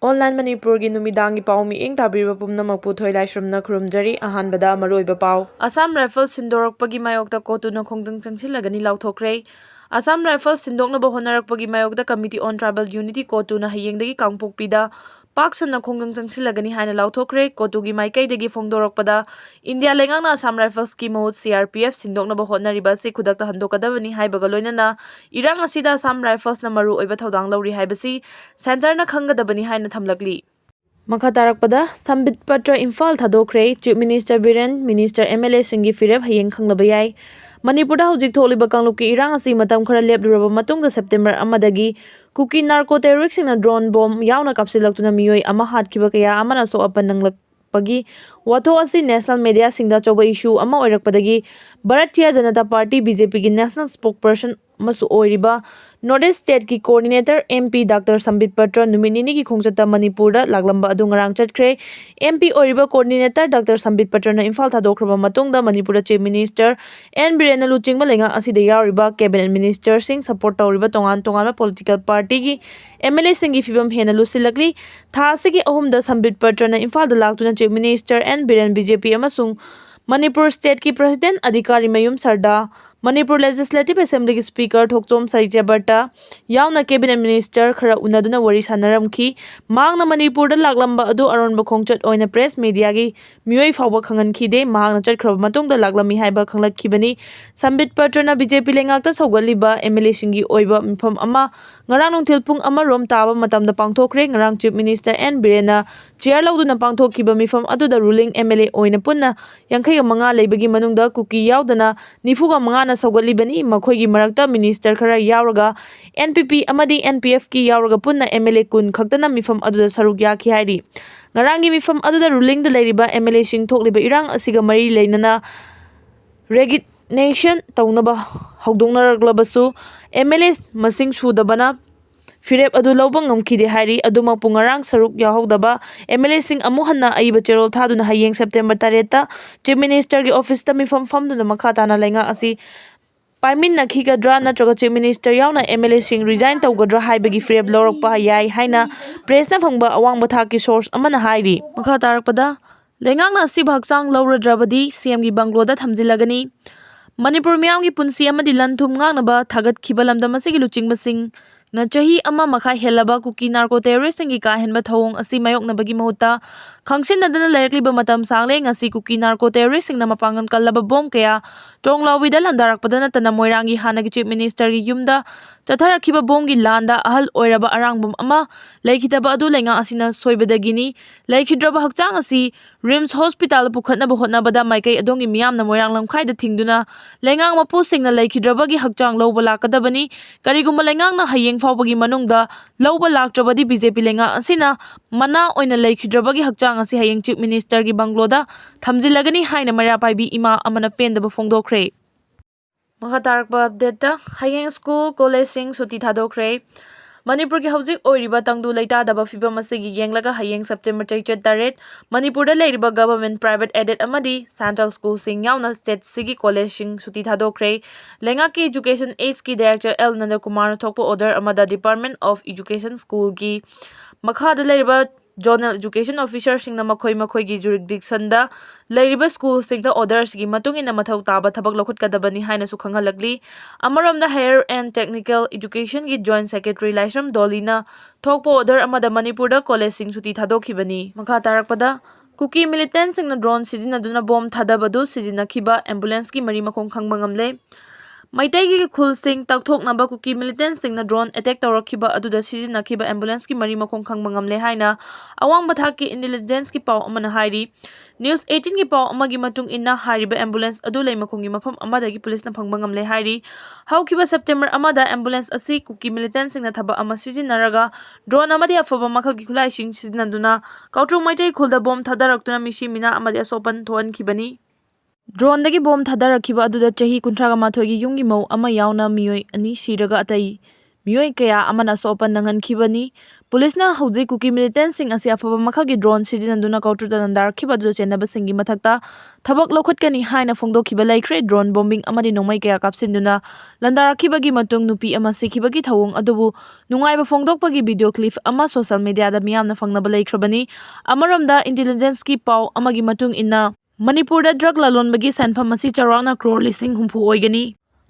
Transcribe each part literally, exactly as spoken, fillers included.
Online ꯃꯅꯤꯄꯨꯔꯒꯤ ꯅꯨꯃꯤꯗꯥꯡꯒꯤ ꯄꯥꯎ ꯃꯤꯠꯌꯦꯡ ꯇꯥꯕꯤꯔꯤꯕ ꯄꯨꯝꯅꯃꯛꯄꯨ ꯊꯣꯏꯂꯥꯏꯁ꯭ꯔꯝꯅ ꯈꯨꯔꯨꯝꯖꯔꯤ꯫ ꯑꯍꯥꯟꯕꯗ ꯃꯔꯨꯑꯣꯏꯕ ꯄꯥꯎ꯫ ꯑꯁꯥꯝ ꯔꯥꯏꯐꯜꯁ ꯁꯤꯟꯗꯣꯔꯛꯄꯒꯤ ꯃꯥꯌꯣꯛꯇ ꯀꯣꯇꯨꯅ ꯈꯣꯡꯖꯪ ꯆꯪꯁꯤꯜꯂꯒꯅꯤ ꯂꯥꯎꯊꯣꯛꯈ꯭ꯔꯦ꯫ ꯑꯁꯥꯝ ꯔꯥꯏꯐꯜꯁ ꯁꯤꯟꯗꯣꯛꯅꯕ ꯍꯣꯠꯅꯔꯛꯄꯒꯤ ꯃꯥꯌꯣꯛꯇ Committee on Tribal Unity, ꯀꯣꯇꯨꯅ ꯍꯌꯦꯡꯗꯒꯤ ꯀꯥꯡꯄꯣꯛꯄꯤꯗ ꯄꯥꯛ ꯁꯟꯅ ꯈꯣꯡꯖꯪ ꯆꯪꯁꯤꯜꯂꯒꯅꯤ ꯍꯥꯏꯅ ꯂꯥꯎꯊꯣꯛꯈ꯭ꯔꯦ꯫ ꯀꯣꯇꯨꯒꯤ ꯃꯥꯏꯀꯩꯗꯒꯤ ꯐꯣꯡꯗꯣꯔꯛꯄꯗ, ꯏꯟꯗꯤꯌꯥ ꯂꯩꯉꯥꯛꯅ ꯑꯁꯥꯝ ꯔꯥꯏꯐꯜꯁꯀꯤ ꯃꯍꯨꯠ C R P F ꯁꯤꯟꯗꯣꯛꯅꯕ ꯍꯣꯠꯅꯔꯤꯕ ꯑꯁꯤ ꯈꯨꯗꯛꯇ ꯍꯟꯗꯣꯛꯀꯗꯕꯅꯤ ꯍꯥꯏꯕꯒ ꯂꯣꯏꯅꯅ ꯏꯔꯥꯡ ꯑꯁꯤꯗ ꯑꯁꯥꯝ ꯔꯥꯏꯐꯜꯁꯅ ꯃꯔꯨ ꯑꯣꯏꯕ ꯊꯧꯗꯥꯡ ꯂꯧꯔꯤ ꯍꯥꯏꯕꯁꯤ ꯁꯦꯟꯇꯔꯅ ꯈꯪꯒꯗꯕꯅꯤ ꯍꯥꯏꯅ ꯊꯝꯂꯛꯂꯤ꯫ ꯃꯈꯥ ꯇꯥꯔꯛꯄꯗ, ꯁꯝꯕꯤꯠ Patra Imphal ꯊꯥꯗꯣꯛꯈ꯭ꯔꯦ꯫ Chief Minister Biren, Minister, M L A ꯁꯤꯡꯒꯤ ꯐꯤꯔꯦꯞ ꯍꯌꯦꯡ ꯈꯪꯂꯕ ꯌꯥꯏ꯫ ꯃꯅꯤꯄꯨꯔꯗ ꯍꯧꯖꯤꯛ ꯊꯣꯛꯂꯤꯕ ꯀꯥꯡꯂꯨꯞꯀꯤ ꯏꯔꯥꯡ ꯑꯁꯤ ꯃꯇꯝ ꯈꯔ ꯂꯦꯞꯂꯨꯔꯕ ꯃꯇꯨꯡꯗ, September ꯑꯃꯗꯒꯤ ꯀꯨꯀꯤ narco terrorist ꯁꯤꯡꯅ drone bomb ꯌꯥꯎꯅ ꯀꯥꯞꯁꯤꯜꯂꯛꯇꯨꯅ ꯃꯤꯑꯣꯏ ꯑꯃ ꯍꯥꯠꯈꯤꯕ ꯀꯌꯥ ꯑꯃꯅ ꯑꯁꯣꯛ ꯑꯄꯟ ꯅꯪꯂꯛꯄꯒꯤ ꯋꯥꯊꯣꯛ ꯑꯁꯤ national media ꯁꯤꯡꯗ ꯑꯆꯧꯕ issue ꯑꯃ ꯑꯣꯏꯔꯛꯄꯗꯒꯤ, Bharatiya Janata party, B J P ꯒꯤ national spokesperson ꯑꯃꯁꯨ ꯑꯣꯏꯔꯤꯕ North East state ꯀꯤ coordinator M P Doctor ꯁꯝꯕꯤꯠ Patra ꯅꯨꯃꯤꯠ ꯅꯤꯅꯤꯒꯤ ꯈꯣꯡꯆꯠꯇ ꯃꯅꯤꯄꯨꯔꯗ ꯂꯥꯛꯂꯝꯕ ꯑꯗꯨ ꯉꯔꯥꯡ ꯆꯠꯈ꯭ꯔꯦ꯫ M P ꯑꯣꯏꯔꯤꯕ coordinator Doctor ꯁꯝꯕꯤꯠ ꯄꯇ꯭ꯔꯅ ꯏꯝꯐꯥꯜ ꯊꯥꯗꯣꯛꯈ꯭ꯔꯕ ꯃꯇꯨꯡꯗ, ꯃꯅꯤꯄꯨꯔꯗ Chief Minister N ꯕꯤꯔꯦꯟꯅ ꯂꯨꯆꯤꯡꯕ ꯂꯩꯉꯥꯛ ꯑꯁꯤꯗ ꯌꯥꯎꯔꯤꯕ cabinet minister ꯁꯤꯡ, support ꯇꯧꯔꯤꯕ ꯇꯣꯉꯥꯟ ꯇꯣꯉꯥꯟꯕ political party ꯒꯤ M L A ꯁꯤꯡꯒꯤ ꯐꯤꯕꯝ ꯍꯦꯟꯅ ꯂꯨꯁꯤꯜꯂꯛꯂꯤ꯫ ꯊꯥ ꯑꯁꯤꯒꯤ ꯑꯍꯨꯝꯗ ꯁꯝꯕꯤꯠ ꯄꯇ꯭ꯔꯅ ꯏꯝꯐꯥꯜꯗ ꯂꯥꯛꯇꯨꯅ Chief Minister N Biren, B J P ꯑꯃꯁꯨꯡ ꯃꯅꯤꯄꯨꯔ state ꯀꯤ president ꯑꯙꯤꯀꯥꯔꯤ ꯃꯌꯨꯝ ꯁꯔꯗꯥ, ꯃꯅꯤꯄꯨꯔ Legislative Assembly ꯒꯤ speaker ꯊꯣꯛꯆꯣꯝ ꯁꯥꯍꯤꯇ꯭ꯌ ꯚꯠꯇ ꯌꯥꯎꯅ cabinet minister ꯈꯔ ꯎꯅꯗꯨꯅ ꯋꯥꯔꯤ ꯁꯥꯟꯅꯔꯝꯈꯤ꯫ ꯃꯍꯥꯛꯅ ꯃꯅꯤꯄꯨꯔꯗ ꯂꯥꯛꯂꯝꯕ ꯑꯗꯨ ꯑꯔꯣꯟꯕ ꯈꯣꯡꯆꯠ ꯑꯣꯏꯅ press media ꯒꯤ ꯃꯤꯑꯣꯏ ꯐꯥꯎꯕ ꯈꯪꯍꯟꯈꯤꯗꯦ꯫ ꯃꯍꯥꯛꯅ ꯆꯠꯈ꯭ꯔꯕ ꯃꯇꯨꯡꯗ ꯂꯥꯛꯂꯝꯃꯤ ꯍꯥꯏꯕ ꯈꯪꯂꯛꯈꯤꯕꯅꯤ꯫ ꯁꯝꯕꯤꯠ ꯄꯇ꯭ꯔꯅ B J P ꯂꯩꯉꯥꯛꯇ ꯁꯧꯒꯠꯂꯤꯕ M L A ꯁꯤꯡꯒꯤ ꯑꯣꯏꯕ ꯃꯤꯐꯝ ꯑꯃ ꯉꯔꯥꯡ ꯅꯨꯡꯊꯤꯜ ꯄꯨꯡ ꯑꯃ ꯔꯣꯝ ꯇꯥꯕ ꯃꯇꯝꯗ ꯄꯥꯡꯊꯣꯛꯈ꯭ꯔꯦ꯫ ꯉꯔꯥꯡ Chief Minister N ꯕꯤꯔꯦꯟꯅ chair ꯂꯧꯗꯨꯅ ꯄꯥꯡꯊꯣꯛꯈꯤꯕ ꯃꯤꯐꯝ ꯑꯗꯨꯗ ruling M L A ꯑꯣꯏꯅ ꯄꯨꯟꯅ ꯌꯥꯡꯈꯩꯒ ꯃꯉꯥ ꯂꯩꯕꯒꯤ ꯃꯅꯨꯡꯗ ꯀꯨꯀꯤ ꯌꯥꯎꯗꯅ ꯅꯤꯐꯨꯒ ꯃꯉꯥꯅ ꯁꯧꯒꯠꯂꯤꯕꯅꯤ꯫ ꯃꯈꯣꯏꯒꯤ ꯃꯔꯛꯇ minister ꯈꯔ ꯌꯥꯎꯔꯒ N P P ꯑꯃꯗꯤ N P F ꯀꯤ ꯌꯥꯎꯔꯒ ꯄꯨꯟꯅ M L A ꯀꯨꯟ ꯈꯛꯇꯅ ꯃꯤꯐꯝ ꯑꯗꯨꯗ ꯁꯔꯨꯛ ꯌꯥꯈꯤ ꯍꯥꯏꯔꯤ꯫ ꯉꯔꯥꯡꯒꯤ ꯃꯤꯐꯝ ꯑꯗꯨꯗ ruling ꯗ ꯂꯩꯔꯤꯕ M L A ꯁꯤꯡ ꯊꯣꯛꯂꯤꯕ ꯏꯔꯥꯡ ꯑꯁꯤꯒ ꯃꯔꯤ ꯂꯩꯅꯅ resignation ꯇꯧꯅꯕ ꯍꯧꯗꯣꯛꯅꯔꯛꯂꯕꯁꯨ, M L A ꯃꯁꯤꯡ ꯁꯨꯗꯕꯅ ꯐꯤꯔꯦꯞ ꯑꯗꯨ ꯂꯧꯕ ꯉꯝꯈꯤꯗꯦ ꯍꯥꯏꯔꯤ꯫ ꯑꯗꯨꯃꯛꯄꯨ, ꯉꯔꯥꯡ ꯁꯔꯨꯛ ꯌꯥꯍꯧꯗꯕ M L A ꯁꯤꯡ ꯑꯃꯨꯛ ꯍꯟꯅ ꯑꯏꯕ ꯆꯦꯔꯣꯜ ꯊꯥꯗꯨꯅ ꯍꯌꯦꯡ September ꯇꯔꯦꯠꯇ Chief Minister ꯒꯤ office ꯇ ꯃꯤꯐꯝ ꯐꯝꯗꯨꯅ ꯃꯈꯥ ꯇꯥꯅ ꯂꯩꯉꯥꯛ ꯑꯁꯤ ꯄꯥꯏꯃꯤꯟꯅꯈꯤꯒꯗ꯭ꯔꯥ ꯅꯠꯇ꯭ꯔꯒ Chief Minister ꯌꯥꯎꯅ M L A ꯁꯤꯡ resign ꯇꯧꯒꯗ꯭ꯔꯥ ꯍꯥꯏꯕꯒꯤ ꯐꯤꯔꯦꯞ ꯂꯧꯔꯛꯄ ꯌꯥꯏ ꯍꯥꯏꯅ press ꯅ ꯐꯪꯕ ꯑꯋꯥꯡꯕ ꯊꯥꯛꯀꯤ source ꯑꯃꯅ ꯍꯥꯏꯔꯤ꯫ ꯃꯈꯥ ꯇꯥꯔꯛꯄꯗ, ꯂꯩꯉꯥꯛꯅ ꯑꯁꯤꯕ ꯍꯛꯆꯥꯡ ꯂꯧꯔꯗ꯭ꯔꯕꯗꯤ C M ꯒꯤ bungalow ꯗ ꯊꯝꯖꯤꯜꯂꯒꯅꯤ꯫ ꯃꯅꯤꯄꯨꯔ ꯃꯤꯌꯥꯝꯒꯤ ꯄꯨꯟꯁꯤ ꯑꯃꯗꯤ ꯂꯟ ꯊꯨꯝ ꯉꯥꯛꯅꯕ ꯊꯥꯒꯠꯈꯤꯕ ꯂꯝꯗꯝ ꯑꯁꯤꯒꯤ ꯂꯨꯆꯤꯡꯕꯁꯤꯡꯅ ꯆꯍꯤ ꯑꯃ ꯃꯈꯥꯏ ꯍꯦꯜꯂꯕ ꯀꯨꯀꯤ narco terrorist ꯁꯤꯡꯒꯤ ꯀꯥ ꯍꯦꯟꯕ ꯊꯧꯑꯣꯡ ꯑꯁꯤ ꯃꯥꯌꯣꯛꯅꯕꯒꯤ ꯃꯍꯨꯠꯇ ꯈꯪꯁꯤꯟꯅꯗꯅ ꯂꯩꯔꯛꯂꯤꯕ ꯃꯇꯝ ꯁꯥꯡꯂꯦ꯫ ꯉꯁꯤ ꯀꯨꯀꯤ narco terrorist ꯁꯤꯡꯅ ꯃꯄꯥꯡꯒꯜ ꯀꯜꯂꯕ bomb ꯀꯌꯥ ꯇ꯭ꯔꯣꯡꯂꯥꯎꯕꯤꯗ ꯂꯥꯟꯗꯥꯔꯛꯄ ꯈꯛꯇ ꯅꯠꯇꯅ ꯃꯣꯏꯔꯥꯡꯒꯤ ꯍꯥꯟꯅꯒꯤ Chief Minister ꯒꯤ ꯌꯨꯝꯗ ꯆꯠꯊꯔꯛꯈꯤꯕ bomb ꯒꯤ ꯂꯥꯟꯗ ꯑꯍꯜ ꯑꯣꯏꯔꯕ ꯑꯔꯥꯡꯕꯝ ꯑꯃ ꯂꯩꯈꯤꯗꯕ ꯑꯗꯨ ꯂꯩꯉꯥꯛ ꯑꯁꯤꯅ ꯁꯣꯏꯕꯗꯒꯤꯅꯤ꯫ ꯂꯩꯈꯤꯗ꯭ꯔꯕ ꯍꯛꯆꯥꯡ ꯑꯁꯤ RIMS Hospital ꯗ ꯄꯨꯈꯠꯅꯕ ꯍꯣꯠꯅꯕꯗ ꯃꯥꯏꯀꯩ ꯑꯗꯣꯝꯒꯤ ꯃꯤꯌꯥꯝꯅ ꯃꯣꯏꯔꯥꯡ ꯂꯝꯈꯥꯏꯗ ꯊꯤꯡꯗꯨꯅ ꯂꯩꯉꯥꯛ ꯃꯄꯨꯁꯤꯡꯅ ꯂꯩꯈꯤꯗ꯭ꯔꯕꯒꯤ ꯍꯛꯆꯥꯡ ꯂꯧꯕ ꯂꯥꯛꯀꯗꯕꯅꯤ꯫ ꯀꯔꯤꯒꯨꯝꯕ ꯂꯩꯉꯥꯛꯅ ꯍꯌꯦꯡ ꯐꯥꯎꯕꯒꯤ ꯃꯅꯨꯡꯗ ꯂꯧꯕ ꯂꯥꯛꯇ꯭ꯔꯕꯗꯤ B J P ꯂꯩꯉꯥꯛ ꯑꯁꯤꯅ ꯃꯅꯥ ꯑꯣꯏꯅ ꯂꯩꯈꯤꯗ꯭ꯔꯕꯒꯤ ꯍꯛꯆꯥꯡ ꯑꯁꯤ ꯍꯌꯦꯡ Chief Minister ꯒꯤ bungalow ꯗ ꯊꯝꯖꯤꯜꯂꯒꯅꯤ ꯍꯥꯏꯅ ꯃꯩꯔꯥ ꯄꯥꯏꯕꯤ ꯏꯃꯥ ꯑꯃꯅ ꯄꯦꯟꯗꯕ ꯐꯣꯡꯗꯣꯛꯈ꯭ꯔꯦ꯫ ꯃꯈꯥ ꯇꯥꯔꯛꯄ update ꯇ, ꯍꯌꯦꯡ school, college ꯁꯤꯡ ꯁꯨꯇꯤ ꯊꯥꯗꯣꯛꯈ꯭ꯔꯦ꯫ ꯃꯅꯤꯄꯨꯔꯒꯤ ꯍꯧꯖꯤꯛ ꯑꯣꯏꯔꯤꯕ ꯇꯪꯗꯨ ꯂꯩꯇꯥꯗꯕ ꯐꯤꯕꯝ ꯑꯁꯤꯒꯤ ꯌꯦꯡꯂꯒ ꯍꯌꯦꯡ September ꯆꯩꯆꯠ ꯇꯔꯦꯠ, ꯃꯅꯤꯄꯨꯔꯗ ꯂꯩꯔꯤꯕ government, private aided ꯑꯃꯗꯤ central school ꯁꯤꯡ ꯌꯥꯎꯅ state ꯁꯤꯒꯤ college ꯁꯤꯡ ꯁꯨꯇꯤ ꯊꯥꯗꯣꯛꯈ꯭ꯔꯦ꯫ ꯂꯩꯉꯥꯛꯀꯤ Education H ꯀꯤ Director L ꯅꯟꯗꯀꯨꯃꯥꯔꯅ ꯊꯣꯛꯄ order ꯑꯃꯗ Department of Education school ꯒꯤ ꯃꯈꯥꯗ ꯂꯩꯔꯤꯕ zonal education officer ꯁꯤꯡꯅ ꯃꯈꯣꯏ ꯃꯈꯣꯏꯒꯤ jurisdiction ꯗ ꯂꯩꯔꯤꯕ school ꯁꯤꯡꯗ order ꯁꯤꯒꯤ ꯃꯇꯨꯡ ꯏꯟꯅ ꯃꯊꯧ ꯇꯥꯕ ꯊꯕꯛ ꯂꯧꯈꯠꯀꯗꯕꯅꯤ ꯍꯥꯏꯅꯁꯨ ꯈꯪꯍꯜꯂꯛꯂꯤ꯫ ꯑꯃꯔꯣꯝꯗ, Higher and Technical Education ꯒꯤ Joint Secretary ꯂꯥꯏꯁ꯭ꯔꯝ ꯗꯣꯂꯤꯅ ꯊꯣꯛꯄ order ꯑꯃꯗ ꯃꯅꯤꯄꯨꯔꯗ college ꯁꯤꯡ ꯁꯨꯇꯤ ꯊꯥꯗꯣꯛꯈꯤꯕꯅꯤ꯫ ꯃꯈꯥ ꯇꯥꯔꯛꯄꯗ, ꯀꯨꯀꯤ militant ꯁꯤꯡꯅ drone ꯁꯤꯖꯤꯟꯅꯗꯨꯅ bomb ꯊꯥꯗꯕꯗꯨ ꯁꯤꯖꯤꯟꯅꯈꯤꯕ ambulance ꯀꯤ ꯃꯔꯤ ꯃꯈꯣꯡ ꯈꯪꯕ ꯉꯝꯂꯦ꯫ ꯃꯩꯇꯩꯒꯤ ꯈꯨꯜꯁꯤꯡ ꯇꯛꯊꯣꯛꯅꯕ ꯀꯨꯀꯤ militant ꯁꯤꯡꯅ drone attack ꯇꯧꯔꯛꯈꯤꯕ ꯑꯗꯨꯗ ꯁꯤꯖꯤꯟꯅꯈꯤꯕ ambulance ꯀꯤ ꯃꯔꯤ ꯃꯈꯣꯡ ꯈꯪꯕ ꯉꯝꯂꯦ ꯍꯥꯏꯅ ꯑꯋꯥꯡꯕ ꯊꯥꯛꯀꯤ intelligence ꯀꯤ ꯄꯥꯎ ꯑꯃꯅ ꯍꯥꯏꯔꯤ꯫ News eighteen ꯒꯤ ꯄꯥꯎ ꯑꯃꯒꯤ ꯃꯇꯨꯡ ꯏꯟꯅ, ꯍꯥꯏꯔꯤꯕ ambulance ꯑꯗꯨ ꯂꯩꯃꯈꯣꯡꯒꯤ ꯃꯐꯝ ꯑꯃꯗꯒꯤ ꯄꯨꯂꯤꯁꯅ ꯐꯪꯕ ꯉꯝꯂꯦ ꯍꯥꯏꯔꯤ꯫ ꯍꯧꯈꯤꯕ September ꯑꯃꯗ ambulance ꯑꯁꯤ ꯀꯨꯀꯤ militant ꯁꯤꯡꯅ ꯊꯕꯛ ꯑꯃ ꯁꯤꯖꯤꯟꯅꯔꯒ drone ꯑꯃꯗꯤ ꯑꯐꯕ ꯃꯈꯜꯒꯤ ꯈꯨꯠꯂꯥꯏꯁꯤꯡ ꯁꯤꯖꯤꯟꯅꯗꯨꯅ ꯀꯥꯎꯇ꯭ꯔꯨꯛ ꯃꯩꯇꯩ ꯈꯨꯜꯗ bomb ꯊꯥꯗꯔꯛꯇꯨꯅ ꯃꯤꯁꯤ ꯃꯤꯅꯥ ꯑꯃꯗꯤ ꯑꯁꯣꯛ ꯑꯄꯟ ꯊꯣꯛꯍꯟꯈꯤꯕꯅꯤ꯫ Drone ꯗꯒꯤ bomb ꯊꯥꯗꯔꯛꯈꯤꯕ ꯑꯗꯨꯗ ꯆꯍꯤ ꯀꯨꯟꯊ꯭ꯔꯥꯒ ꯃꯥꯊꯣꯏꯒꯤ ꯌꯨꯝꯒꯤ ꯃꯧ ꯑꯃ ꯌꯥꯎꯅ ꯃꯤꯑꯣꯏ ꯑꯅꯤ ꯁꯤꯔꯒ ꯑꯇꯩ ꯃꯤꯑꯣꯏ ꯀꯌꯥ ꯑꯃꯅ ꯑꯁꯣꯛ ꯑꯄꯟ ꯅꯪꯍꯟꯈꯤꯕꯅꯤ꯫ ꯄꯨꯂꯤꯁꯅ ꯍꯧꯖꯤꯛ ꯀꯨꯀꯤ ꯃꯤꯂꯤꯇꯦꯟꯁꯤꯡ ꯑꯁꯤ ꯑꯐꯕ ꯃꯈꯜꯒꯤ ꯗ꯭ꯔꯣꯟ ꯁꯤꯖꯤꯟꯅꯗꯨꯅ ꯀꯧꯇ꯭ꯔꯨꯗ ꯂꯥꯟꯗꯥꯔꯛꯈꯤꯕ ꯑꯗꯨꯗ ꯆꯦꯟꯅꯕꯁꯤꯡꯒꯤ ꯃꯊꯛꯇ ꯊꯕꯛ ꯂꯧꯈꯠꯀꯅꯤ ꯍꯥꯏꯅ ꯐꯣꯡꯗꯣꯛꯈꯤꯕ ꯂꯩꯈ꯭ꯔꯦ꯫ ꯗ꯭ꯔꯣꯟ ꯕꯣꯝꯕꯤꯡ ꯑꯃꯗꯤ ꯅꯣꯡꯃꯩ ꯀꯌꯥ ꯀꯥꯞꯁꯤꯟꯗꯨꯅ ꯂꯥꯟꯗꯥꯔꯛꯈꯤꯕꯒꯤ ꯃꯇꯨꯡ ꯅꯨꯄꯤ ꯑꯃ ꯁꯤꯈꯤꯕꯒꯤ ꯊꯧꯑꯣꯡ ꯑꯗꯨꯕꯨ ꯅꯨꯡꯉꯥꯏꯕ ꯐꯣꯡꯗꯣꯛꯄꯒꯤ ꯚꯤꯗꯤꯑꯣ ꯀ꯭ꯂꯤꯞ ꯑꯃ ꯁꯣꯁꯦꯜ ꯃꯤꯗꯤꯌꯥꯗ ꯃꯤꯌꯥꯝꯅ ꯐꯪꯅꯕ ꯂꯩꯈ꯭ꯔꯕꯅꯤ꯫ ꯑꯃꯔꯣꯝꯗ, ꯏꯟꯇꯦꯂꯤꯖꯦꯟꯁꯀꯤ ꯄꯥꯎ ꯑꯃꯒꯤ ꯃꯇꯨꯡ ꯏꯟꯅ, ꯃꯅꯤꯄꯨꯔꯗ ꯗ꯭ꯔꯒ ꯂꯂꯣꯟꯕꯒꯤ ꯁꯦꯟꯐꯝ ꯑꯁꯤ ꯆꯥꯎꯔꯥꯛꯅ ꯀ꯭ꯔꯣꯔ ꯂꯤꯁꯤꯡ ꯍꯨꯝꯐꯨ ꯑꯣꯏꯒꯅꯤ꯫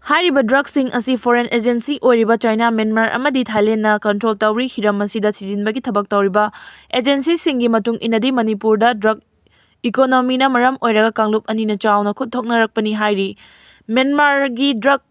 ꯍꯥꯏꯔꯤꯕ ꯗ꯭ꯔꯒꯁꯤꯡ ꯑꯁꯤ ꯐꯣꯔꯦꯟ ꯑꯦꯖꯦꯟꯁꯤ ꯑꯣꯏꯔꯤꯕ ꯆꯥꯏꯅꯥ, ꯃ꯭ꯌꯥꯟꯃꯥꯔ ꯑꯃꯗꯤ ꯊꯥꯏꯂꯦꯟꯗꯅ ꯀꯟꯇ꯭ꯔꯣꯜ ꯇꯧꯔꯤ꯫ ꯍꯤꯔꯝ ꯑꯁꯤꯗ ꯊꯤꯖꯤꯟꯕꯒꯤ ꯊꯕꯛ ꯇꯧꯔꯤꯕ ꯑꯦꯖꯦꯟꯁꯤꯁꯤꯡꯒꯤ ꯃꯇꯨꯡ ꯏꯟꯅꯗꯤ, ꯃꯅꯤꯄꯨꯔꯗ ꯗ꯭ꯔꯒ ꯏꯀꯣꯅꯣꯃꯤꯅ ꯃꯔꯝ ꯑꯣꯏꯔꯒ ꯀꯥꯡꯂꯨꯞ ꯑꯅꯤꯅ ꯆꯥꯎꯅ ꯈꯨꯠ ꯊꯣꯛꯅꯔꯛꯄꯅꯤ ꯍꯥꯏꯔꯤ꯫ ꯃ꯭ꯌꯥꯟꯃꯥꯔꯒꯤ ꯗ꯭ꯔꯒ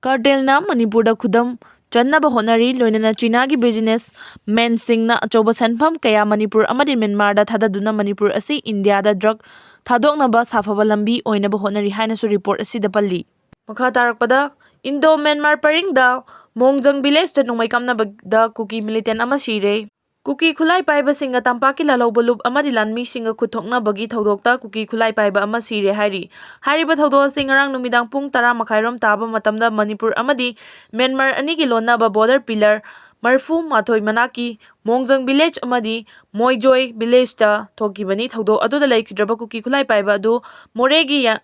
ꯀꯥꯔꯇꯦꯜꯅ ꯃꯅꯤꯄꯨꯔꯗ ꯈꯨꯗꯝ ꯆꯟꯅꯕ ꯍꯣꯠꯅꯔꯤ, ꯂꯣꯏꯅꯅ ꯆꯤꯅꯥꯒꯤ ꯕꯤꯖꯤꯅꯦꯁ ꯃꯦꯟꯁꯤꯡꯅ ꯑꯆꯧꯕ ꯁꯦꯟꯐꯝ ꯀꯌꯥ ꯃꯅꯤꯄꯨꯔ ꯑꯃꯗꯤ ꯃ꯭ꯌꯥꯟꯃꯥꯔꯗ ꯊꯥꯗꯗꯨꯅ ꯃꯅꯤꯄꯨꯔ ꯑꯁꯤ ꯏꯟꯗꯤꯌꯥꯗ ꯗ꯭ꯔꯒ ꯊꯥꯗꯣꯛꯅꯕ ꯁꯥꯐꯕ ꯂꯝꯕꯤ ꯑꯣꯏꯅꯕ ꯍꯣꯠꯅꯔꯤ ꯍꯥꯏꯅꯁꯨ ꯔꯤꯄꯣꯔꯠ ꯑꯁꯤꯗ ꯄꯜꯂꯤ꯫ ꯃꯈꯥ ꯇꯥꯔꯛꯄꯗ, ꯏꯟꯗꯣ ꯃ꯭ꯌꯥꯟꯃꯥꯔ ꯄꯔꯤꯡꯗ ꯃꯣꯡꯖꯪ ꯚꯤꯂꯦꯖꯇ ꯅꯣꯡꯃꯩ ꯀꯥꯞꯅꯕꯗ ꯀꯨꯀꯤ ꯃꯤꯂꯤꯇꯦꯟ ꯑꯃ ꯁꯤꯔꯦ꯫ ꯀꯨꯀꯤ ꯈꯨꯠꯂꯥꯏ ꯄꯥꯏꯕꯁꯤꯡꯒ ꯇꯝꯄꯥꯛꯀꯤ ꯂꯥꯜꯍꯧꯕ ꯂꯨꯞ ꯑꯃꯗꯤ ꯂꯥꯟꯃꯤꯁꯤꯡꯒ ꯈꯨꯠ ꯊꯣꯛꯅꯕꯒꯤ ꯊꯧꯗꯣꯛꯇ ꯀꯨꯀꯤ ꯈꯨꯠꯂꯥꯏ ꯄꯥꯏꯕ ꯑꯃ ꯁꯤꯔꯦ ꯍꯥꯏꯔꯤ꯫ ꯍꯥꯏꯔꯤꯕ ꯊꯧꯗꯣꯛ ꯑꯁꯤ ꯉꯔꯥꯡ ꯅꯨꯃꯤꯗꯥꯡ ꯄꯨꯡ ꯇꯔꯥ ꯃꯈꯥꯏꯔꯣꯝ ꯇꯥꯕ ꯃꯇꯝꯗ ꯃꯅꯤꯄꯨꯔ ꯑꯃꯗꯤ ꯃ꯭ꯌꯥꯟꯃꯥꯔ ꯑꯅꯤꯒꯤ ꯂꯣꯟꯅꯕ ꯕꯣꯔꯗꯔ ꯄꯤꯂꯔ ꯃꯔꯤꯐꯨ ꯃꯥꯊꯣꯏ ꯃꯅꯥꯛꯀꯤ ꯃꯣꯡꯖꯪ ꯚꯤꯂꯦꯖ ꯑꯃꯗꯤ ꯃꯣꯏꯖꯣꯏ ꯚꯤꯂꯦꯖꯇ ꯊꯣꯛꯈꯤꯕꯅꯤ꯫ ꯊꯧꯗꯣꯛ ꯑꯗꯨꯗ ꯂꯩꯈꯤꯗ꯭ꯔꯕ ꯀꯨꯀꯤ ꯈꯨꯠꯂꯥꯏ ꯄꯥꯏꯕ ꯑꯗꯨ ꯃꯣꯔꯦꯒꯤ ꯌꯥ-,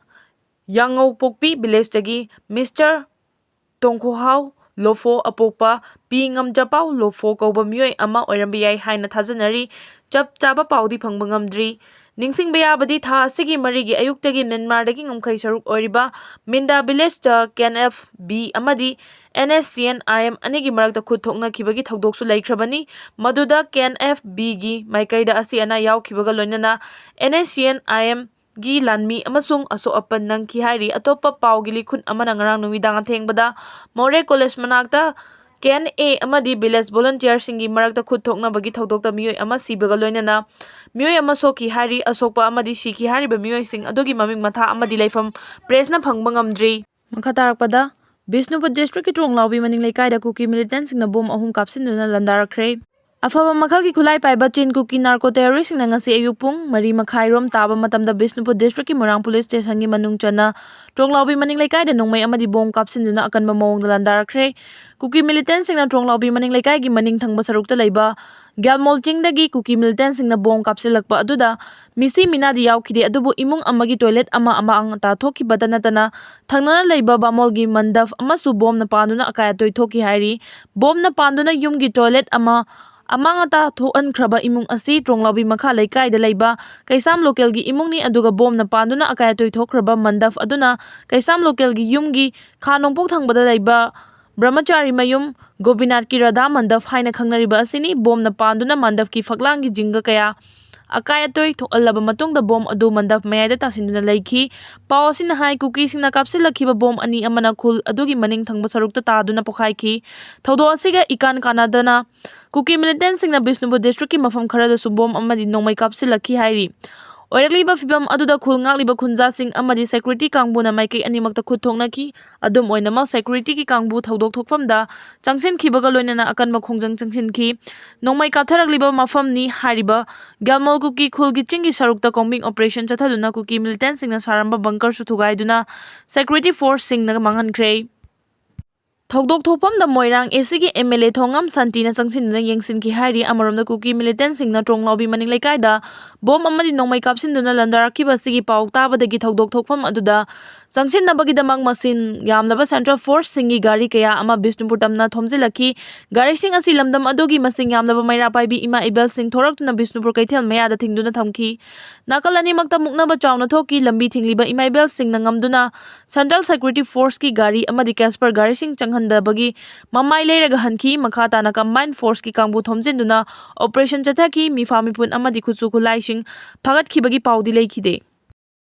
ꯌꯥꯉꯧꯄꯣꯛꯄꯤ ꯚꯤꯂꯦꯖꯇꯒꯤ ꯃꯤꯁꯇꯔ ꯇꯣꯡꯈꯣꯍꯥꯎ ꯂꯣꯐꯣ ꯑꯄꯣꯛꯄ ꯄꯤ ꯉꯝꯖꯄꯥꯎ ꯂꯣꯐꯣ ꯀꯧꯕ ꯃꯤꯑꯣꯏ ꯑꯃ ꯑꯣꯏꯔꯝꯕ ꯌꯥꯏ ꯍꯥꯏꯅ ꯊꯥꯖꯅꯔꯤ꯫ ꯆꯞ ꯆꯥꯕ ꯄꯥꯎꯗꯤ ꯐꯪꯕ ꯉꯝꯗ꯭ꯔꯤ꯫ ꯅꯤꯡꯁꯤꯡꯕ ꯌꯥꯕꯗꯤ, ꯊꯥ ꯑꯁꯤꯒꯤ ꯃꯔꯤꯒꯤ ꯑꯌꯨꯛꯇꯒꯤ ꯃ꯭ꯌꯥꯟꯃꯥꯔꯗꯒꯤ ꯉꯝꯈꯩ ꯁꯔꯨꯛ ꯑꯣꯏꯔꯤꯕ ꯃꯤꯟꯗꯥ ꯚꯤꯂꯦꯖꯇ ꯀꯦ ꯑꯦꯟ ꯑꯦꯐ ꯕꯤ ꯑꯃꯗꯤ ꯑꯦꯟ ꯑꯦꯁ ꯁꯤ ꯑꯦꯟ ꯑꯥꯏ ꯑꯦꯝ ꯑꯅꯤꯒꯤ ꯃꯔꯛꯇ ꯈꯨꯠ ꯊꯣꯛꯅꯈꯤꯕꯒꯤ ꯊꯧꯗꯣꯛꯁꯨ ꯂꯩꯈ꯭ꯔꯕꯅꯤ꯫ ꯃꯗꯨꯗ ꯀꯦ ꯑꯦꯟ ꯑꯦꯐ ꯕꯤꯒꯤ ꯃꯥꯏꯀꯩꯗ ꯑꯁꯤ ꯑꯅꯥ ꯌꯥꯎꯈꯤꯕꯒ ꯂꯣꯏꯅꯅ and S C N I M ꯒꯤ ꯂꯥꯟꯃꯤ ꯑꯃꯁꯨꯡ ꯑꯁꯣꯛ ꯑꯄꯟ ꯅꯪꯈꯤ ꯍꯥꯏꯔꯤ꯫ ꯑꯇꯣꯞꯄ ꯄꯥꯎꯒꯤ ꯂꯤꯈꯨꯟ ꯑꯃꯅ ꯉꯔꯥꯡ ꯅꯨꯃꯤꯗꯥꯡ ꯑꯊꯦꯡꯕꯗ ꯃꯣꯔꯦ ꯀꯣꯂꯦꯖ ꯃꯅꯥꯛꯇ ꯀꯦ ꯑꯦꯟ ꯑꯦ ꯑꯃꯗꯤ ꯚꯤꯂꯦꯖ ꯚꯣꯂꯨꯟꯇꯤꯌꯔꯁꯤꯡꯒꯤ ꯃꯔꯛꯇ ꯈꯨꯠ ꯊꯣꯛꯅꯕꯒꯤ ꯊꯧꯗꯣꯛꯇ ꯃꯤꯑꯣꯏ ꯑꯃ ꯁꯤꯕꯒ ꯂꯣꯏꯅꯅ ꯃꯤꯑꯣꯏ ꯑꯃ ꯁꯣꯛꯈꯤ ꯍꯥꯏꯔꯤ꯫ ꯑꯁꯣꯛꯄ ꯑꯃꯗꯤ ꯁꯤꯈꯤ ꯍꯥꯏꯔꯤꯕ ꯃꯤꯑꯣꯏꯁꯤꯡ ꯑꯗꯨꯒꯤ ꯃꯃꯤꯡ ꯃꯊꯥ ꯑꯃꯗꯤ ꯂꯩꯐꯝ ꯄ꯭ꯔꯦꯁꯅ ꯐꯪꯕ ꯉꯝꯗ꯭ꯔꯤ꯫ ꯃꯈꯥ ꯇꯥꯔꯛꯄꯗ, ꯕꯤꯁꯅꯨꯄꯨꯔ ꯗꯤꯁꯇ꯭ꯔꯤꯛꯀꯤ ꯇ꯭ꯔꯣꯡꯂꯥꯎꯕꯤ ꯃꯅꯤꯡ ꯂꯩꯀꯥꯏꯗ ꯀꯨꯀꯤ ꯃꯤꯂꯤꯇꯦꯟꯁꯤꯡꯅ ꯕꯣꯝ ꯑꯍꯨꯝ ꯀꯥꯞꯁꯤꯟꯗꯨꯅ ꯂꯥꯟꯗꯥꯔꯛꯈ꯭ꯔꯦ꯫ ꯑꯐꯕ ꯃꯈꯜꯒꯤ ꯈꯨꯠꯂꯥꯏ ꯄꯥꯏꯕ ꯆꯤꯟ ꯀꯨꯀꯤ ꯅꯥꯔꯀꯣ ꯇꯦꯔꯣꯔꯤꯁꯁꯤꯡꯅ ꯉꯁꯤ ꯑꯌꯨꯛ ꯄꯨꯡ ꯃꯔꯤ ꯃꯈꯥꯏ ꯔꯣꯝ ꯇꯥꯕ ꯃꯇꯝꯗ ꯕꯤꯁꯅꯨꯄꯨꯔ ꯗꯤꯁꯇ꯭ꯔꯤꯛꯀꯤ ꯃꯣꯏꯔꯥꯡ ꯄꯨꯂꯤꯁ ꯁ꯭ꯇꯦꯁꯟꯒꯤ ꯃꯅꯨꯡ ꯆꯟꯅ ꯇ꯭ꯔꯣꯡꯂꯥꯎꯕꯤ ꯃꯅꯤꯡ ꯂꯩꯀꯥꯏꯗ ꯅꯣꯡꯃꯩ ꯑꯃꯗꯤ ꯕꯣꯝ ꯀꯥꯞꯁꯤꯟꯗꯨꯅ ꯑꯀꯟꯕ ꯃꯑꯣꯡꯗ ꯂꯥꯟꯗꯥꯔꯛꯈ꯭ꯔꯦ꯫ ꯀꯨꯀꯤ ꯃꯤꯂꯤꯇꯦꯟꯁꯤꯡꯅ ꯇ꯭ꯔꯣꯡꯂꯥꯎꯕꯤ ꯃꯅꯤꯡ ꯂꯩꯀꯥꯏꯒꯤ ꯃꯅꯤꯡ ꯊꯪꯕ ꯁꯔꯨꯛꯇ ꯂꯩꯕ ꯒ꯭ꯌꯥꯜꯃꯣꯜ ꯆꯤꯡꯗꯒꯤ ꯀꯨꯀꯤ ꯃꯤꯂꯤꯇꯦꯟꯁꯤꯡꯅ ꯕꯣꯝ ꯀꯥꯞꯁꯤꯜꯂꯛꯄ ꯑꯗꯨꯗ ꯃꯤꯁꯤ ꯃꯤꯅꯥꯗꯤ ꯌꯥꯎꯈꯤꯗꯦ, ꯑꯗꯨꯕꯨ ꯏꯃꯨꯡ ꯑꯃꯒꯤ ꯇꯣꯏꯂꯦꯠ ꯑꯃ ꯑꯃꯥꯡ ꯑꯇꯥ ꯊꯣꯛꯈꯤꯕꯇ ꯅꯠꯇꯅ ꯊꯪꯅꯅ ꯂꯩꯕ ꯕꯥꯃꯣꯜꯒꯤ ꯃꯟꯗꯞ ꯑꯃꯁꯨ ꯕꯣꯝꯅ ꯄꯥꯟꯗꯨꯅ ꯑꯀꯥꯏ ꯑꯇꯣꯏ ꯊꯣꯛꯈꯤ ꯍꯥꯏꯔꯤ꯫ ꯕꯣꯝꯅ ꯄꯥꯟꯗꯨꯅ ꯌꯨꯝꯒꯤ ꯇꯣꯏꯂꯦꯠ ꯑꯃ ꯑꯃꯥꯡ ꯑꯇꯥ ꯊꯣꯛꯍꯟꯈ꯭ꯔꯕ ꯏꯃꯨꯡ ꯑꯁꯤ ꯇ꯭ꯔꯣꯡꯂꯥꯎꯕꯤ ꯃꯈꯥ ꯂꯩꯀꯥꯏꯗ ꯂꯩꯕ ꯀꯩꯁꯥꯝ ꯂꯣꯀꯦꯜꯒꯤ ꯏꯃꯨꯡꯅꯤ, ꯑꯗꯨꯒ ꯕꯣꯝꯅ ꯄꯥꯟꯗꯨꯅ ꯑꯀꯥꯏ ꯑꯇꯣꯏ ꯊꯣꯛꯈ꯭ꯔꯕ ꯃꯟꯗꯞ ꯑꯗꯨꯅ ꯀꯩꯁꯥꯝ ꯂꯣꯀꯦꯜꯒꯤ ꯌꯨꯝꯒꯤ ꯈꯥ ꯅꯣꯡꯄꯣꯛ ꯊꯪꯕꯗ ꯂꯩꯕ ꯕ꯭ꯔꯍꯃꯆꯥꯔꯤ ꯃꯌꯨꯝ ꯒꯣꯄꯤꯅꯥꯊꯀꯤ ꯔꯥꯙꯥ ꯃꯟꯗꯞ ꯍꯥꯏꯅ ꯈꯪꯅꯔꯤꯕ ꯑꯁꯤꯅꯤ꯫ ꯕꯣꯝꯅ ꯄꯥꯟꯗꯨꯅ ꯃꯟꯗꯞꯀꯤ ꯐꯛꯂꯥꯡꯒꯤ ꯖꯤꯡꯒ ꯀꯌꯥ ꯑꯀꯥꯏ ꯑꯇꯣꯏ ꯊꯣꯛꯍꯜꯂꯕ ꯃꯇꯨꯡꯗ ꯕꯣꯝ ꯑꯗꯨ ꯃꯟꯗꯞ ꯃꯌꯥꯏꯗ ꯇꯥꯁꯤꯟꯗꯨꯅ ꯂꯩꯈꯤ꯫ ꯄꯥꯎ ꯑꯁꯤꯅ ꯍꯥꯏ, ꯀꯨꯀꯤꯁꯤꯡꯅ ꯀꯥꯞꯁꯤꯜꯂꯛꯈꯤꯕ ꯕꯣꯝ ꯑꯅꯤ ꯑꯃꯅ ꯈꯨꯜ ꯑꯗꯨꯒꯤ ꯃꯅꯤꯡ ꯊꯪꯕ ꯁꯔꯨꯛꯇ ꯇꯥꯗꯨꯅ ꯄꯣꯈꯥꯏꯈꯤ꯫ ꯊꯧꯗꯣꯛ ꯑꯁꯤꯒ ꯏꯀꯥꯟ ꯀꯥꯟꯅꯗꯅ ꯀꯨꯀꯤ ꯃꯤꯂꯤꯇꯦꯟꯁꯤꯡꯅ ꯕꯤꯁꯅꯨꯄꯨꯔ ꯗꯤꯁꯇ꯭ꯔꯤꯛꯀꯤ ꯃꯐꯝ ꯈꯔꯗꯁꯨ ꯕꯣꯝ ꯑꯃꯗꯤ ꯅꯣꯡꯃꯩ ꯀꯥꯞꯁꯤꯜꯂꯛꯈꯤ ꯍꯥꯏꯔꯤ꯫ ꯑꯣꯏꯔꯛꯂꯤꯕ ꯐꯤꯕꯝ ꯑꯗꯨꯗ ꯈꯨꯜ ꯉꯥꯛꯂꯤꯕ ꯈꯨꯟꯖꯥꯁꯤꯡ ꯑꯃꯗꯤ ꯁꯦꯀ꯭ꯌꯨꯔꯤꯇꯤ ꯀꯥꯡꯕꯨꯅ ꯃꯥꯏꯀꯩ ꯑꯅꯤꯃꯛꯇ ꯈꯨꯠ ꯊꯣꯛꯅꯈꯤ꯫ ꯑꯗꯨꯝ ꯑꯣꯏꯅꯃꯛ, ꯁꯦꯀ꯭ꯌꯨꯔꯤꯇꯤꯒꯤ ꯀꯥꯡꯕꯨ ꯊꯧꯗꯣꯛ ꯊꯣꯛꯐꯝꯗ ꯆꯪꯁꯤꯟꯈꯤꯕꯒ ꯂꯣꯏꯅꯅ ꯑꯀꯟꯕ ꯈꯣꯡꯖꯪ ꯆꯪꯁꯤꯟꯈꯤ꯫ ꯅꯣꯡꯃꯩ ꯀꯥꯞꯊꯔꯛꯂꯤꯕ ꯃꯐꯝꯅꯤ ꯍꯥꯏꯔꯤꯕ ꯒ꯭ꯌꯥꯜꯃꯣꯜ ꯀꯨꯀꯤ ꯈꯨꯜꯒꯤ ꯆꯤꯡꯒꯤ ꯁꯔꯨꯛꯇ ꯀꯣꯝꯕꯤꯡ ꯑꯣꯄꯔꯦꯁꯟ ꯆꯠꯊꯗꯨꯅ ꯀꯨꯀꯤ ꯃꯤꯂꯤꯇꯦꯟꯁꯤꯡꯅ ꯁꯥꯔꯝꯕ ꯕꯪꯀꯔꯁꯨ ꯊꯨꯒꯥꯏꯗꯨꯅ ꯁꯦꯀ꯭ꯌꯨꯔꯤꯇꯤ ꯐꯣꯔꯁꯁꯤꯡꯅ ꯃꯥꯡꯍꯟꯈ꯭ꯔꯦ꯫ ꯊꯧꯗꯣꯛ ꯊꯣꯛꯐꯝꯗ ꯃꯣꯏꯔꯥꯡ ꯑꯦꯁꯤꯒꯤ ꯑꯦꯝ ꯑꯦꯜ ꯑꯦ ꯊꯣꯉꯝ ꯁꯥꯟꯇꯤꯅ ꯆꯪꯁꯤꯟꯗꯨꯅ ꯌꯦꯡꯁꯤꯟꯈꯤ ꯍꯥꯏꯔꯤ꯫ ꯑꯃꯔꯣꯝꯗ, ꯀꯨꯀꯤ ꯃꯤꯂꯤꯇꯦꯟꯁꯤꯡꯅ ꯇ꯭ꯔꯣꯡꯂꯥꯎꯕꯤ ꯃꯅꯤꯡ ꯂꯩꯀꯥꯏꯗ ꯕꯣꯝ ꯑꯃꯗꯤ ꯅꯣꯡꯃꯩ ꯀꯥꯞꯁꯤꯟꯗꯨꯅ ꯂꯥꯟꯗꯥꯔꯛꯈꯤꯕ ꯑꯁꯤꯒꯤ ꯄꯥꯎ ꯇꯥꯕꯗꯒꯤ ꯊꯧꯗꯣꯛ ꯊꯣꯛꯐꯝ ꯑꯗꯨꯗ ꯆꯪꯁꯤꯟꯅꯕꯒꯤꯗꯃꯛ ꯃꯁꯤꯡ ꯌꯥꯝꯂꯕ ꯁꯦꯟꯇ꯭ꯔꯦꯜ ꯐꯣꯔꯁꯁꯤꯡꯒꯤ ꯒꯥꯔꯤ ꯀꯌꯥ ꯑꯃ ꯕꯤꯁꯅꯨꯄꯨꯔ ꯇꯝꯅ ꯊꯣꯝꯖꯤꯜꯂꯛꯈꯤ꯫ ꯒꯥꯔꯤꯁꯤꯡ ꯑꯁꯤ ꯂꯝꯗꯝ ꯑꯗꯨꯒꯤ ꯃꯁꯤꯡ ꯌꯥꯝꯂꯕ ꯃꯩꯔꯥ ꯄꯥꯏꯕꯤ ꯏꯃꯥ ꯏꯕꯦꯜꯁꯤꯡ ꯊꯣꯔꯛꯇꯨꯅ ꯕꯤꯁꯅꯨꯄꯨꯔ ꯀꯩꯊꯦꯜ ꯃꯌꯥꯗ ꯊꯤꯡꯗꯨꯅ ꯊꯝꯈꯤ꯫ ꯅꯥꯀꯜ ꯑꯅꯤꯃꯛꯇ ꯃꯨꯛꯅꯕ ꯆꯥꯎꯅ ꯊꯣꯛꯈꯤ꯫ ꯂꯝꯕꯤ ꯊꯤꯡꯂꯤꯕ ꯏꯃꯥ ꯏꯕꯦꯜꯁꯤꯡꯅ ꯉꯝꯗꯨꯅ ꯁꯦꯟꯇ꯭ꯔꯦꯜ ꯁꯦꯀ꯭ꯌꯨꯔꯤꯇꯤ ꯐꯣꯔꯁꯀꯤ ꯒꯥꯔꯤ ꯑꯃꯗꯤ ꯀꯦꯁꯄꯔ ꯒꯥꯔꯤꯁꯤꯡ ꯆꯪꯍꯟꯗꯕꯒꯤ ꯃꯃꯥꯏ ꯂꯩꯔꯒ ꯍꯟꯈꯤ꯫ ꯃꯈꯥ ꯇꯥꯅ ꯀꯝꯕꯥꯏꯟ ꯐꯣꯔꯁꯀꯤ ꯀꯥꯡꯕꯨ ꯊꯣꯝꯖꯤꯟꯗꯨꯅ ꯑꯣꯄꯔꯦꯁꯟ ꯆꯠꯊꯈꯤ꯫ ꯃꯤꯐꯥ ꯃꯤꯄꯨꯟ ꯑꯃꯗꯤ ꯈꯨꯠꯁꯨ ꯈꯨꯠꯂꯥꯏꯁꯤꯡ ꯐꯥꯒꯠꯈꯤꯕꯒꯤ ꯄꯥꯎꯗꯤ ꯂꯩꯈꯤꯗꯦ꯫